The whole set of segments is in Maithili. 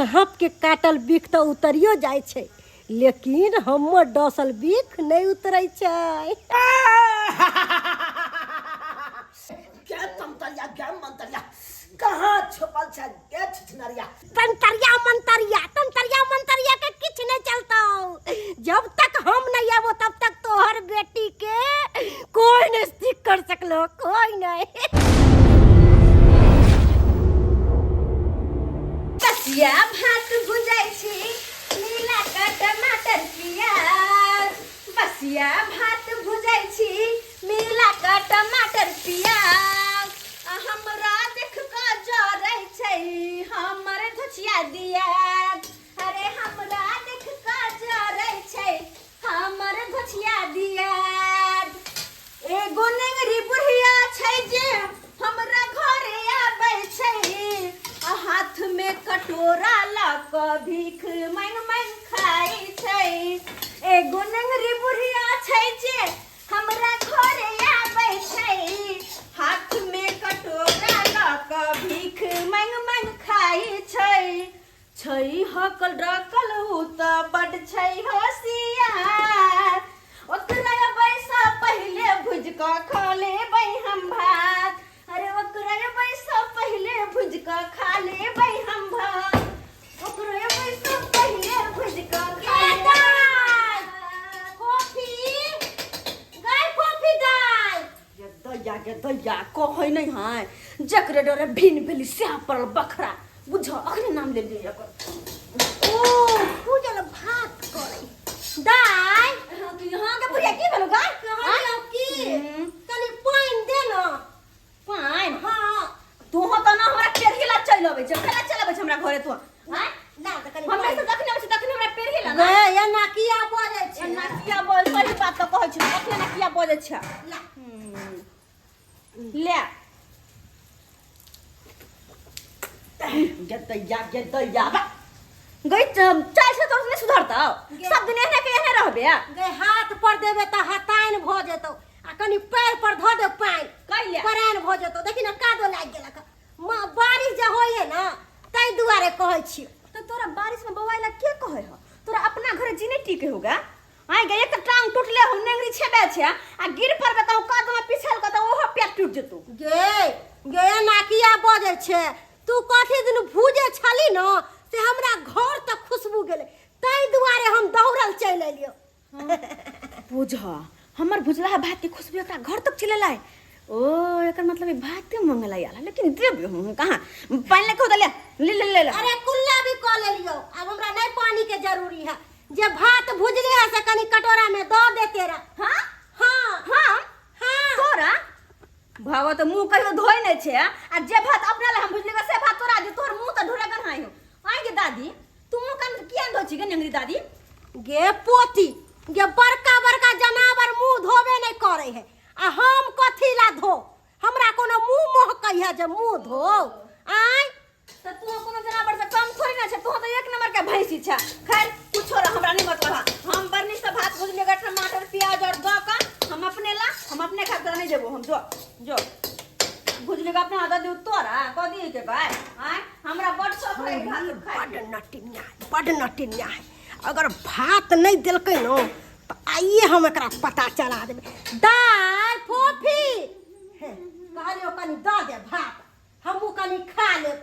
साँप के काटल बिख तऽ उतरियो जाइ छै लेकिन हमर डसल बिख नहि उतरै छै। गे तमतरिया गे मंतरिया कहाँ छुपल छै गे छिछनरिया। तंतरिया मंतरिया तंतरिया मंतरिया के किछ नहीं चलता, जब तक हम नहीं आबो तब तक तोहर बेटी के कोई नहीं ठीक कर सकलो, कोई नहीं। कसिया भात भुजै छी नीला का टमाटर प्याज, बसिया भात भुजै छी मिला का टमाटर प्याज, आ हमरा देख क जरै छै हमर धोछिया दिया, अरे हमरा देख क जरै छै हमर धोछिया दिया। एगो नेंगरी बुढ़िया छै जे हमरा घरे आबै छै, आ हाथ में कटोरा लऽ कऽ भीख मांगि मांगि खाइ छै। एगो नेंगरी बुढ़िया छै जे हमरा घरे आबै छै, हाथ में कटोरा लऽ कऽ भीख मांगि मांगि खाइ छै। छै हकल डकल उ तऽ बड छै होशियार, ओकरा अबै सँ पहिले भुजि कऽ खा लेबै हम भात, अरे ओकरा अबै सँ पहिले भुजि कऽ खा लेबै हम भात, ओकरा अबै सँ पहिले भुजि कऽ खा लेबै। कॉफी गाय कॉफी दाय ये दैया गे दैया कहै नहि है जकरे डरे भिन भेली सएह पड़ल बखरा बुझ अखने नाम ले लियै एकर। ओ भूजल भात करै दाय। हाँ, तू यहाँ के बुढ़िया की भेलो गाय? कहलियौ की कनि पानि दे न। पानि? हाँ। तू हो तऽ ना हमरा पेरही ला चलि अबै छै, केला चलि अबै छै हमरा घरे तू? आँय? ना तऽ कनि हमरा पानि से जखने अबै छै तखने हमरा पेरही ला ना। गे एना किया बजै छै? एना किया बोल, सही बात तऽ कहै छी, अखने एना किया बजै छै? ला। ले। गे दैया गे दैया बा। गई चाय से तोर नहीं सुधरतौ, सब दिन एहने के एहने रहबे। गे हाथ पर देबे तऽ हताइन भऽ जेतौ, आ कनि पैर पर धऽ दे पानि कैले परान भऽ जेतौ। देखी ने कादो लागि गेलक, माँ बारिश जे होइए ने ताहि दुआरे कहै छियौ। तऽ तोरा बारिश में बौआइ ला के कहै ह? तोरा अपना घरे जी नहीं टिके होगा? आइ गे एक तऽ टांग टूटले हो, नेंगरी छेबे छै, आ गिर पड़बे तऽ कादो में पिछल के तऽ ओहो पैर टूट जेतौ। गे गे एना किया बजै छै तू? कथी दिन भूजे छली न से हमरा घर तक खुशबू गेलै, ताहि दुआरे हम दौड़ल चलि एलियौ। बुझ हमर भुजला भात के खुशबू एकरा घर तक चलि एलै। ओ एकर मतलब ई भाते मंगला आयल, लेकिन देबै हम कहाँ? पानि ले के ले ले ले ले ले। अरे कुल्ला भी कऽ लेलियौ, आब हमरा नहि पानी के जरूरी है। जे भात भुजले है से कनि कटोरा में दऽ दे तेरा। हाँ? हाँ। हाँ? हाँ। तोरा भावा तऽ मुँह कहियो धोइ नहि छै, आ जे भात अपना लए हम भुजलियै से भात तोरा दे, तोहर मुँह तऽ ढोरा गन्हाइ हो। आइ गे दादी तू मुँह कान किया धोइ छी गे नेंगरी दादी? गे पोती गे बड़का बड़का जनावर मुँह धोबे नहि करै है, आ हम कथी ला धो? हमरा कोनो मुँह महकै है जे मुँह धो? आँय तऽ तू कोनो जनावर से कम थोड़ी ना छै, तू तऽ एक नंबर के भैंसी छै। खैर कुछो रह, हमरा नहीं मतलब है। हम बरनी से भात भुजलियै गे, टमाटर प्याज और दऽ कऽ हम अपने ला, हम अपने खा के नहीं देबो। हम जो जो भुजलियै अपना हाथ दियौ तोरा कह दियै के भाई। आँय हमरा बड शौक है भात खाय बड नटिनिया है, बड नटिनिया है। अगर भात नहीं देलकै न तऽ आइए हम एकरा पता चला देबै। दाय फोफी हे, कहलियौ कनि दऽ दे भात, हमहूँ कनि खा लेब,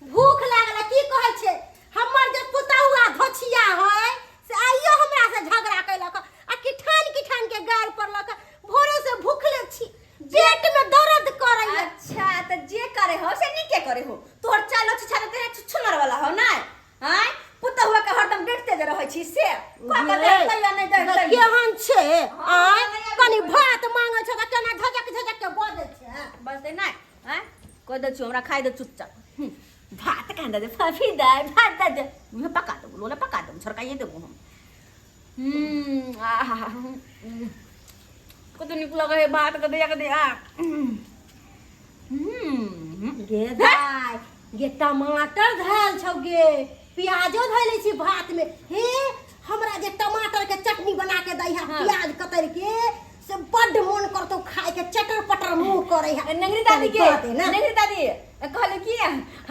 भूख लागल है। की कहै छै हमर जे पुतहुआ धोछिया है से आइयो हमरा से झगड़ा कैलक आ किठान किठान के गारि पड़लक, भोरे से भूखले छी, पेट में दर्द करे। अच्छा तऽ जे करे हो से नीके करे हो, तोहर चाल अच्छी छाले तेरे छुछुनर वाला हो ना? आँय पुतहुआ के हरदम डेटते जे रहै छी से कह के देखतै या नहि देखतै? केहन छै आँय, कनि भात मांगै छै तऽ केना झझक झझक के बजै छै। बजतै नहि? आँय कह दै छियौ हमरा खाइ दे चुपचाप। भात कहाँ दे दे फफी दे भात दे दे, मुँह पका देबो, लोले पका देबो, छड़काइए देबो हम। आहा कते नीक लगै है भात के दैया के दैया। गे दाय गे टमाटर धयल छौ गे, प्याजो धैले छी भात में। हे हमरा जे टमाटर के चटनी बना के दै है। हाँ। प्याज कतर के से बड्ड मोन करतौ खाय के चटर पटर मुंह करे है नंगरी दादी के दऽ दे ना नंगरी दादी कहले कि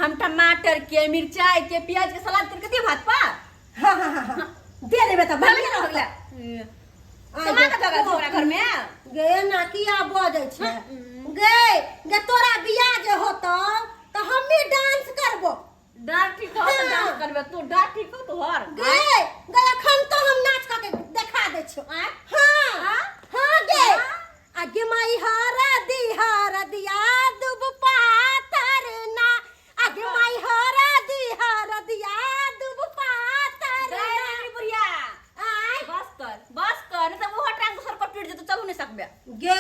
हम टमाटर के मिरचाई के प्याज के सलाद करके दे भात पर हाँ हाँ हाँ हाँ दे देबे तऽ भले बढ़िया रह रहतौ। गेला टमाटर दगा हमरा घर में गे ना किया बजै छै गे गे तोरा बियाह जे होतौ तऽ हमही डांस करबो डार ठीक हो तो डांस करबे तू डार ठीक हो तोहर गे गे अखन तो हम नाच कऽ के देखा दै छियौ आँय? हाँ आँय? हाँ गे आ गे माई हरा दी हरा दिया दुब पातर ना आ गे माई हरा दी हरा दिया दुब पातर दाई ना रे बुढ़िया आँय बस कर बस कर नहीं तो वो टांग दोसर पर टूट जेतो चलू नहीं सकबे गे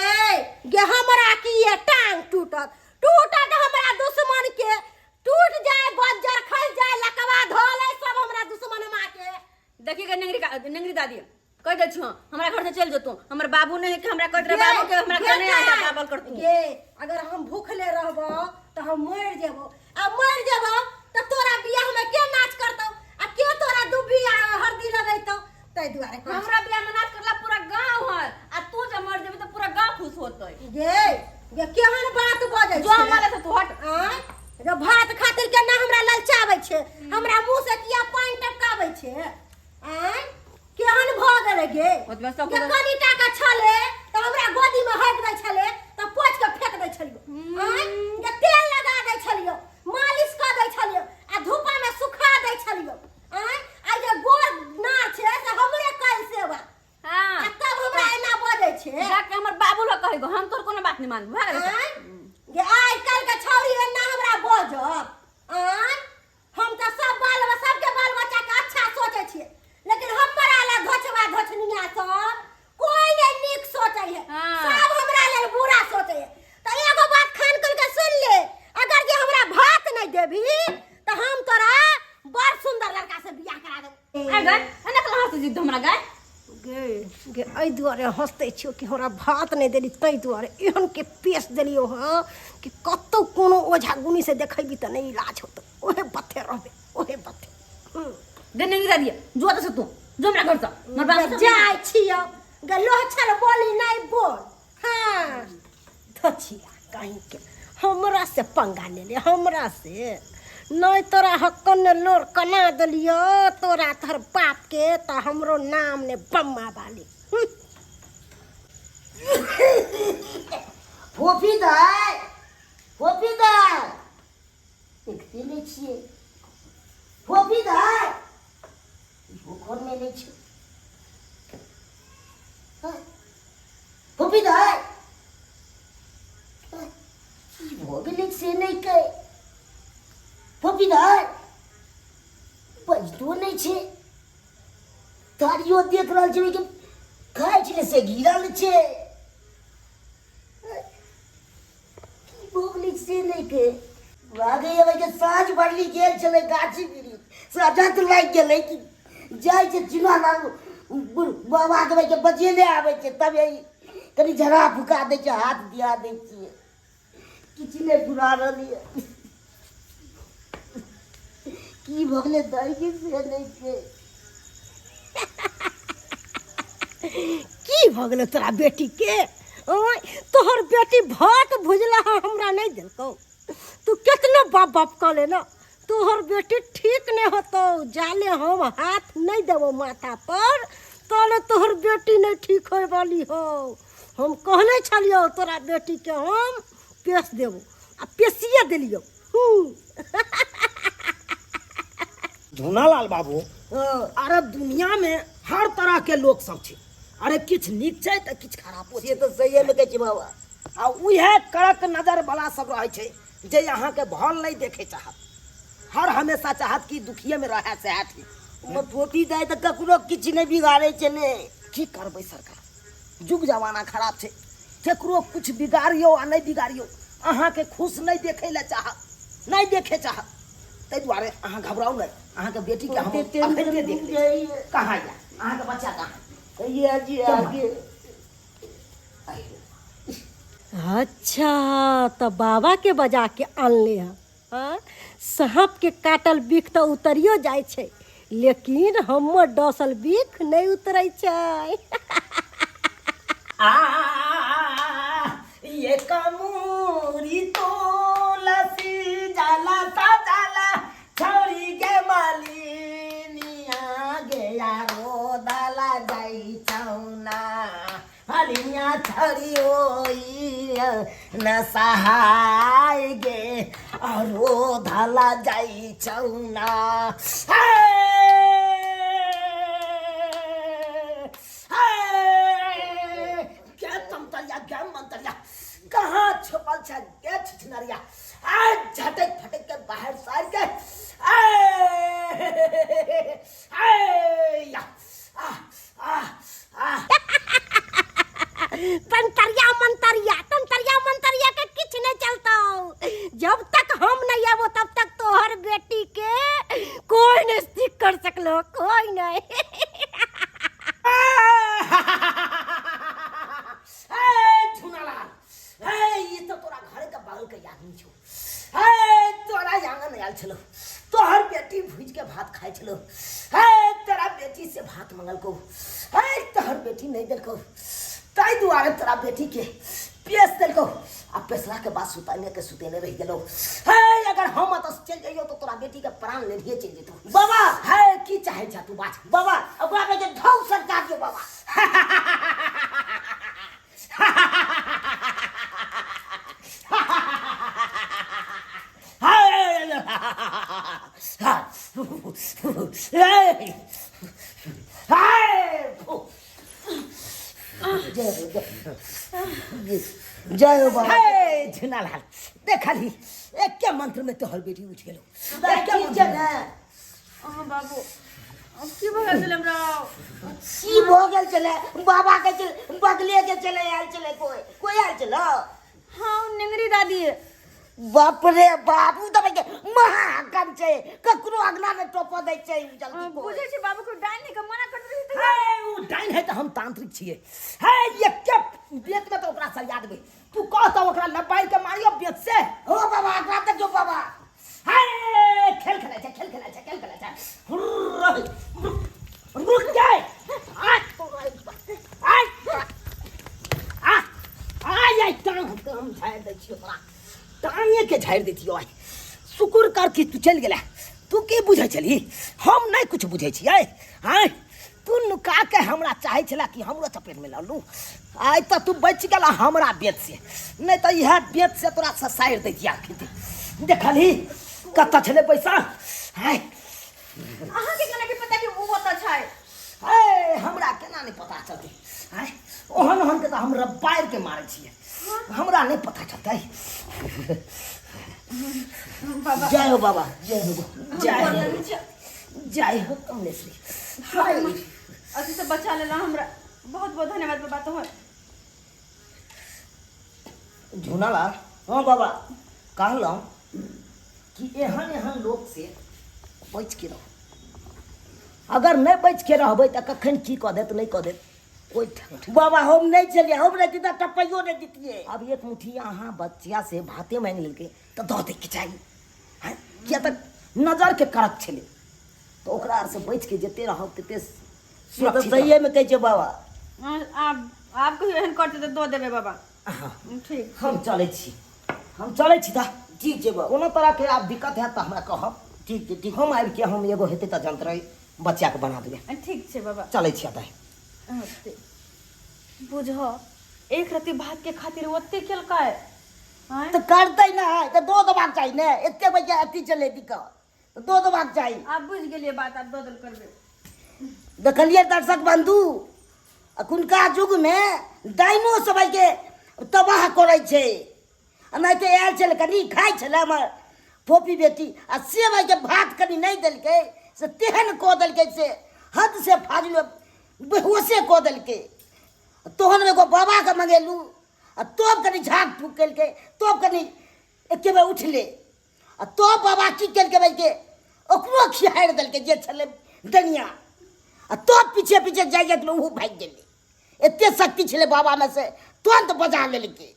गे हमरा की ये टांग टूटत टूटत हमरा दुश्मन के टूट जाए बज्जर खस जाए लकवा धोले सब हमरा दुश्मन माँ के देखी के नंगरी का नंगरी दादी कह दे छियो हमरा घर से चल जेतो हमर बाबू नहीं के हमरा कह दे बाबू के हमरा कने आटा चावल कर तू गे अगर हम भूखले रहबो तो हम मर जेबो आ मर जेबो तो तोरा बियाह में के नाच करतौ आ के तोरा दुब्बी आ हरदी लगैतौ ताहि दुआरे कहै हमरा बियाह में नाच करला पूरा गांव है आ तू जब मर जेबे तो पूरा गांव खुश होतै छी। गे गे केहन बात बजै जो हमारे से तू हट आँय जो भात खातिर के ना हमरा ललचाबै छै हमरा मुंह से किया पानि टपकाबै छै आँय केहन भऽ गेलै गे ओतबे सब गे कनि टाका छलै तऽ हमरा गोदी में हटि दै छलै तऽ पोछि के फेंक दै छलियो आँय गे तेल लगा दै छलियो मालिश कऽ दै छलियो आ धूपा में सुखा दै छलियो आँय आ जे गोर नार छै से हमरे कैल सेवा हां आ तब हमरा एना बजै छै जाके हमर बाबू लग कहिगो हम तोर कोनो बात नहीं मानबो भए गेलै आँय गे आइ काल्हि के छौड़ी एना हमरा बजत आँय हम तऽ सब बाल सबके बाल बच्चा के अच्छा सोचै छियै लेकिन हमरा लए घोचवा घोचनिया सब कोई नहीं नीक सोचै है हाँ। सब हमरा लेल बुरा सोचै है तऽ एगो बात खान खोल के सुन ले अगर जे हमरा भात नहीं देबी तऽ हम तोरा बड़ सुंदर लड़का से बियाह करा देबो आ गए एना कला हंस जिद हमरा गए गे गे एहि दुआरे हँसते छियौ कि हमरा भात नहि देली ताहि दुआरे एहन के पेश देलियौ हँ कि कतहु कोनो ओझा गुनी से देखेबी तऽ नहि इलाज होतौ ओहे बथे रहबे ओहे बथे दे नहीं गिरा दिया जो तो तू जो हमरा घर से मोर बाबू जाइ छियौ गे लोहछल बोली नहि बोल हाँ धचिया कहीं के हमरा से पंगा ले ले हमरा से नहीं तोरा हक्कन ने लोर कना देलियो तोरा तोहर बाप के तो हमरो नाम ने बम्मा बाली फोफी दाइ फोफी दाइ देखते नहि छियै फोफी दाइ इहो घरमे नहि छै हँ? फोफी दाइ की भऽ गेलै से नहि कहै फोफी दाइ बजितो नहि छै थारियो देख रहल छै ओहिके खाइ छलै से गिरल छै की भऽ गेलै से नहि कहै लागैए ओहिके साँझ भरली गेल छलै गाछी वृक्ष सजत लागि गेलै कि जाइ छै चिन्हा लाल बाबाके ओहिके बजेने आबै छै तब ई कनि झड़ा फुका दै छै हाथ दिया दै छियै किछु नहि फुरा रहल यऽ की भऽ गेलै दाइके से नहि छै की भऽ गेलै तोरा बेटीके ओय तोहर बेटी भात भुजला हमरा नहि देलकौ तू केतनो बाप बाप कऽ ले ना तोहर बेटी ठीक नहि होतौ जाले हम हाथ नहि देबो माथा पर तोले तोहर बेटी नहि ठीक होय वाली हो हम कहने छलियौ तोरा बेटीके हम पेश देबो आ पेशिए देलियौ हूँ धुनालाल बाबू हँ। अरे दुनिया में हर तरह के लोग सब छै अरे किछु नीक छै तऽ किछु खराबो छै से तऽ सहिए मे कहै छी बाबा आ उएह कड़क नजर वाला सब रहै छै जे अहाँके भल नहि देखे चाहत हर हमेशा चाहत कि दुखिए में रहे सएह ठीक हमर पोती दाइ तऽ ककरो किछु नहि बिगाड़ै छलै की करबै सरकार जुग जमाना खराब छै केकरो किछु बिगाड़ियौ आ नहि बिगाड़ियौ अहाँके खुश नहि देखै लए चाहत नहि देखे चाहत ताहि दुआरे अहाँ घबराउ नहि अहाँके बेटीके हम अखन देख लै छी। कहाँ यऽ अहाँके बच्चा कहाँ ये जी आगे अच्छा तऽ बाबाके बजा के आनले हँ हाँ? साँपके काटल बिख तऽ उतरियो जाइ छै लेकिन हमर डसल बिख नहि उतरै छै आ ये कमूरी तुलसी जाला सा जाला छौरी गे मालिनिया गे यारो दाला जाई चौना मालिनिया छौरी ओई न सहाय गे आरो धाला जाई चौना। हे हे क्या तमतरिया क्या मंतरिया कहाँ छुपल छ गे छिछनरिया आ झटक फटक के बाहर सार के ए ए या आ आ आ तंतरिया मंतरिया तंतरिया मंतरिया के किछ नहीं चलता। जब तक हम नहीं आबो तब तक तोहर बेटी के कोई नहीं ठीक कर सकलो, कोई नहीं। ए झुनालाल, ए ई तो तोरा घर के बगल के आदमी छौ। ए तोरा आंगन आयल छलो, तोहर बेटी भुज के भात खाइ छलो। ए तोरा बेटी से भात मंगलको, ए तोहर बेटी नहीं देलको, ताहि दुआरे तोरा बेटी के पेश देलको। आ पेशला के बाद सुताने के सुतेने रहि गेलो। हे अगर हम एतऽ से चलि जइयो तऽ तोरा बेटी के प्राण लेलिए चलि जेतौ। बाबा हे की चाहै छह तू बाज? बाबा ओकरा कहै छै ढौ सरका दियौ बाबा। जय हो बाबा। हे झुनालाल देखलही एके मंत्र में तोहर बेटी उठि गेलौ। एके ठीक छै ने? अहाँ बाबू अब की भऽ गेल छलै हमरा? की भऽ गेल छलै? बाबा के छलै बगले के छलै आयल छलै कोई कोई आयल छलै? हाँ नेंगरी दादी। बाप रे बाप, उ तऽ के महाकम छै, ककरो अगना ने टोपऽ दै छै उ जल्दी कोइ। बुझै छी बाबू को डाइन के मना कर देली तऽ। हे उ डाइन है तऽ हम तांत्रिक छियै। हे एके बेत में तऽ ओकरा सरिया देबै। तू कह तऽ ओकरा लबाई के मारियो बेत से। हो बाबा ओकरा देखियौ बाबा। हे खेल खेलै छै, खेल खेलै छै, खेल खेलै छै। रुक जाए। आ आ आ आइ टांग हम झाड़ि दै छियौ तोरा, टांगे के झाड़ि दै छियौ आइ। शुक्र कर कि तू चलि गेला। तू की बुझै छलही? हम नहि किछु बुझै छियै। आँय तू नुका के हमरा चाहै छला कि हमरो चपेट में लऽ लू। आइ तऽ तू बचि गेला हमरा बेत से, नहि तऽ इएह बेत से तोरा ससारि दैतियै। देखलही कतऽ छलै पैसा? आँय अहाँके केना के पता कि ओ ओतऽ छै? हे हमरा केना नहि पता चलतै? आँय ओहन ओहन के तऽ हम रबारि के मारै छियै, हमरा नहि पता चलतै। बाबा जय हो बाबा, जय हो, जय हो, जय हो कमलेश्वरी। हाय अथी से बचा लेला हमरा, बहुत बहुत धन्यवाद बाबा तोहर। झुनालाल। हाँ बाबा। कहलहुँ कि एहन एहन लोक से बचि के रहू। अगर नहि बचि के रहबै तऽ कखन की कऽ देत नहि कऽ देत कोई ढंग। बाबा हम नहीं चलिए, हम नहीं दिता टपैयो नहीं दितिए। अब एक मुट्ठी अहाँ बच्चिया से भाते मांगि लेलकै तऽ दऽ दैके चाही। हँ किया तऽ नजरके कड़क छलै, तऽ ओकरा आरसँ बचिके जते रहब तते से तऽ सुरक्षित सहिए में कहै छै बाबा। आब आब कहियो एहन करतै तऽ दऽ देबै बाबा। हँ ठीक। हम चलै छी, हम चलै छी तऽ। ठीक छै बाबा। कोनो तरहके आब दिक्कत हैत तऽ हमरा कहब। ठीक छै, ठीक। हम आबिके हम एगो हेतै तऽ जंत्र बच्चाके बना देबै। ठीक छै बाबा। चलै छी तऽ। बुझ एक रत्ती भात के खातिर ओते केलकै। आँय? तऽ करतै ने है तऽ दऽ देबाक चाही ने, एते बजे अथी छलै दिक्कत तऽ दऽ देबाक चाही। आब बुझि गेलियै बात, आब दऽ देल करबै। देखलियै दर्शक बंधु, अखुनका युगमे डाइनो सबके तबाह करै छै। आ नहि तऽ आयल छलै कनि खाइ छलै हमर फोफी बेटी, आ से भाइके भात कनि नहि देलकै से तेहन कऽ देलकै से हद से फाजिल बेहोशे कऽ देलकै। तहन एगो बाबाके मंगेलहुँ आ तब कनि झाँक फूक केलकै, तब कनि एके बेर उठलै। आ तब बाबा की केलकै भाइके ओकरो खिहारि देलकै जे छलै डनिया, आ तब पीछे पीछे जाइ जाइत ओहो भागि गेलै। एते शक्ति छलै बाबामे से तुरन्त बजा लेलकै।